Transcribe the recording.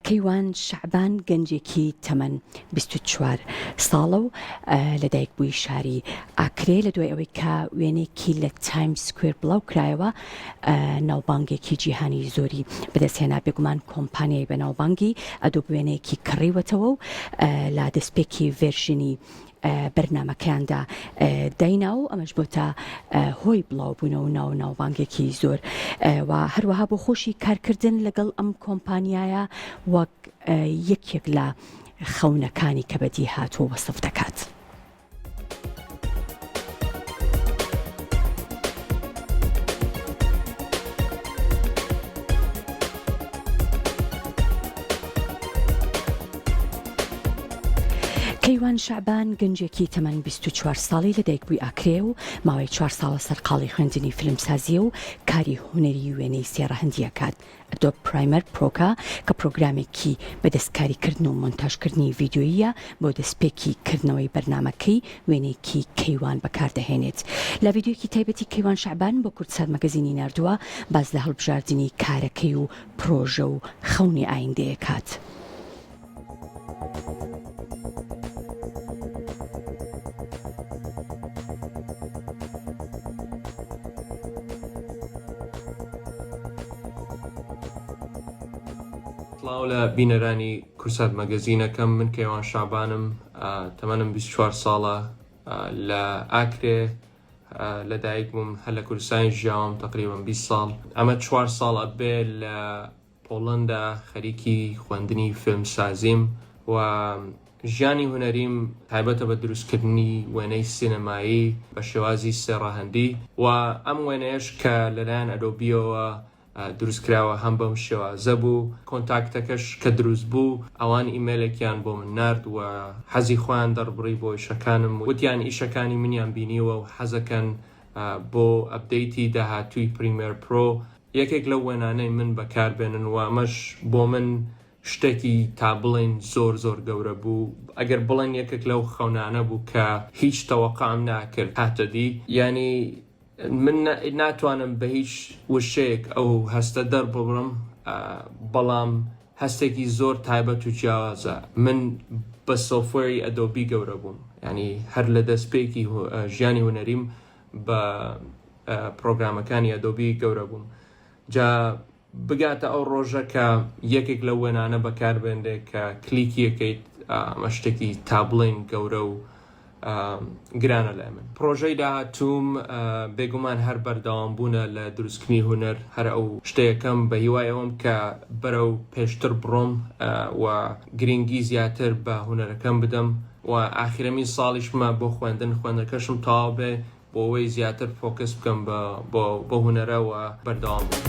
کەیوان شەعبان گەنجێکی تەمەن 24 ساڵە و لەدایکبووی شاری ئاکرێ لە دوای ئەوەی کە وێنەیەکی لە تایم سکوێر بڵاو کرایەوە ناوبانگێکی جیهانی زۆری بەدەستهێنا بێگومان کۆمپانیای بەناوبانگی ئەدۆب وێنەیەکی کڕیوەتەوە و لە دەستپێکی version ی بەرنامەکەیاندا داینا و ئەمەش بۆتە هۆی بڵاوبوونەوە ناو ناوبانگێکی زۆر و هەروەها بۆ خۆشی کارکردن لەگەڵ ئەم کۆمپانیایە وەک یەکێک لە خەونەکانی کە بەدی هاتووە وەسف دەکات. کەیوان شەعبان گەنجێکی تەمەن 24 ساڵی لە دایکبووی ئاکرێ و ماوەی چوار ساڵە سەرقاڵی خوێندنی فیلمسازیە و کاری هونەری وێنەی سێ ڕەهەندی ئەکات. Adobe Premiere Pro کە کە پرۆگرامێکی بە دەستکاریکردن و مۆنتاژکردنی ڤیدیۆییە بۆ دەستپێکی کردنەوەی بەرنامەکەی وێنەیەکی کەیوان بەکاردەهێنێت. لە ڤیدیۆیەکی تایبەتی کەیوان شەعبان بۆ کوردسات مەگەزینی ناردووە باس لە هەڵبژاردنی کارەکەی و پرۆژە و خەونی ئایندەیەکات. سڵاو لە بینەرانی کورسات مەگەزینەکەم من کەیوان شابانم تەمەنم 24 ساڵە لە ئاکرێ لەدایک بووم هەر لە کوردستانی ژیاوم تقریبا 20 ساڵ ئەمە چوار ساڵ ئەبێ لە پۆڵەندا خەریکی خوێندنی فیلمسازیم و ژیانی هونەریم تایبەتە بە دروستکردنی وێنەی سینەمایی بە شێوازی سێ ڕەهەندی و ئەم وێنەیەش کە لەلایەن ئەدۆبیەوە دروستکراوە هەم بەم شێوازە بوو کۆنتاکتەکەش کە دروست بوو ئەوان ئیمێلێکیان بۆ من نارد و حەزی خۆیان دەربڕی بۆ ئیشەکانم وتیان ئیشەکانی منیان بینیوە و حەزەکەن بۆ update ی داهاتووی Premiere Pro یەکێک لەو وێنانەی من بەکار بێنن و ئەمەش بۆ من شتێکی تا بڵێین زۆر زۆر گەورە بوو ئەگەر بڵێن یەکێک لەو خەونانە بوو کە هیچ تەوەقعم ناکرد هاتە دی یانی من ناتوانم بە هیچ وشەیەک ئەو هەستە دەرببڕم بەڵام هەستێکی زۆر تایبەت و جیاوازە من بە software ی ئەدۆبی گەورە بووم ینی هەر لە دەستپێکی ژیانی هونەریم بە پرۆگرامەکانی ئەدۆبی گەورە بووم جا بگاتە ئەو ڕۆژە کە یەکێک لەو وێنانە بەکاربێنرێ کە کلیکی یەکەیت ئەمە شتێکی تا بڵێین گەورە و گرانە لای من. پڕۆژەی داهاتووم بێگومان هەر بەردەوام بوونە لە دروستکردنی هونەر هەر ئەو شتەیەکەم بە هیوای ئەوەم کە بەرەو پێشتر بڕۆم و گرنگی زیاتر بە هونەرەکەم بدەم و ئاخرەمین ساڵیشمە بۆ خوێندن خوێندنەکەشم تەواو بێ بۆ ئەوەی زیاتر focus بکەم بە بۆ هونەرە و بەردەوام بم.